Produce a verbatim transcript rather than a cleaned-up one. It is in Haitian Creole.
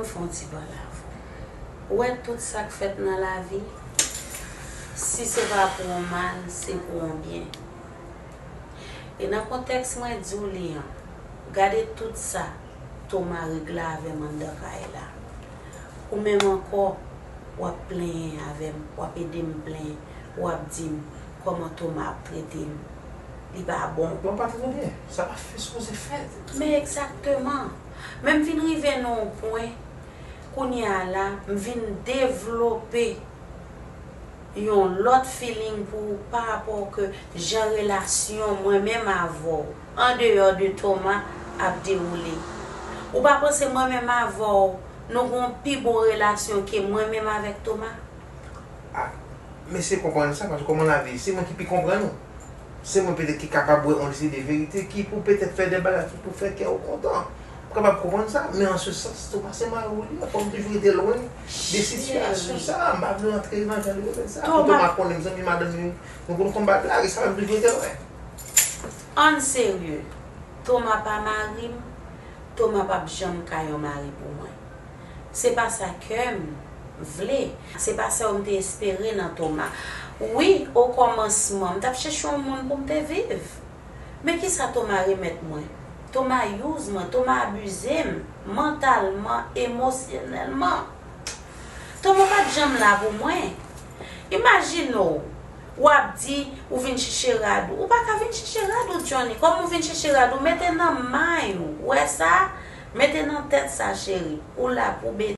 Fè yon ti pale avè w. Ou wè tout sa k fèt nan lavi, si se pa pou yon mal, se pou yon byen. E nan kontèks mwen di w li an, gade tout sa Toma regle avè m anndan kay la. Ou menm ankò, w ap plenyen avè m, w ap ede m plenyen, w ap di m kòman Toma ap trete m. Li pa bon. Bon, pa trete w byen. Sa pa fè sipoze fèt. Men egzakteman. Men m vin rive nan yon pwen, kounye a la, m vin devlope yon lòt feeling pou ou pa rapò ke jan relasyon mwen menm avè w, andeyò de Toma, ap dewoule. Ou pa panse mwen menm avè w, nou gen yon pi bon relasyon ke mwen menm avèk Toma? Ah, mesye konprann sa, paske kòman lavi, se mwen ki pi konprann ou. Se mwen petèt ki kapab wè yon seri de verite ki pou petèt fè de bagay ki pou fè kè w kontan. Ou kapab konprann sa, men an se sans, Toma se mari w li ye, fò m toujou rete lwen de sitiyasyon sa, m pa vle rantre nan jan de bagay sa. Pou Toma konnen m zanmi madanm li, nou konn konn bagay la, e sa fè m toujou rete lwen. Ann serye, Toma pa mari m, Toma p ap janm ka yon mari pou mwen. Se pa sa kè m vle, se pa sa yo m te espere nan Toma. Wi, okòmansman, m t ap chèche yon moun pou m te viv. Men kisa Toma remèt mwen? Toma use mwen, Toma abize m mantalman, emosyonèlman. Toma pa t janm la pou mwen. Imajine w, w ap di ou vin chèche rad ou. Ou pa ka vin chèche rad ou, Johnny. Kòm ou vin chèche rad ou, mete nan may ou. Ou wè sa? Mete nan tèt sa, cheri. Ou la pou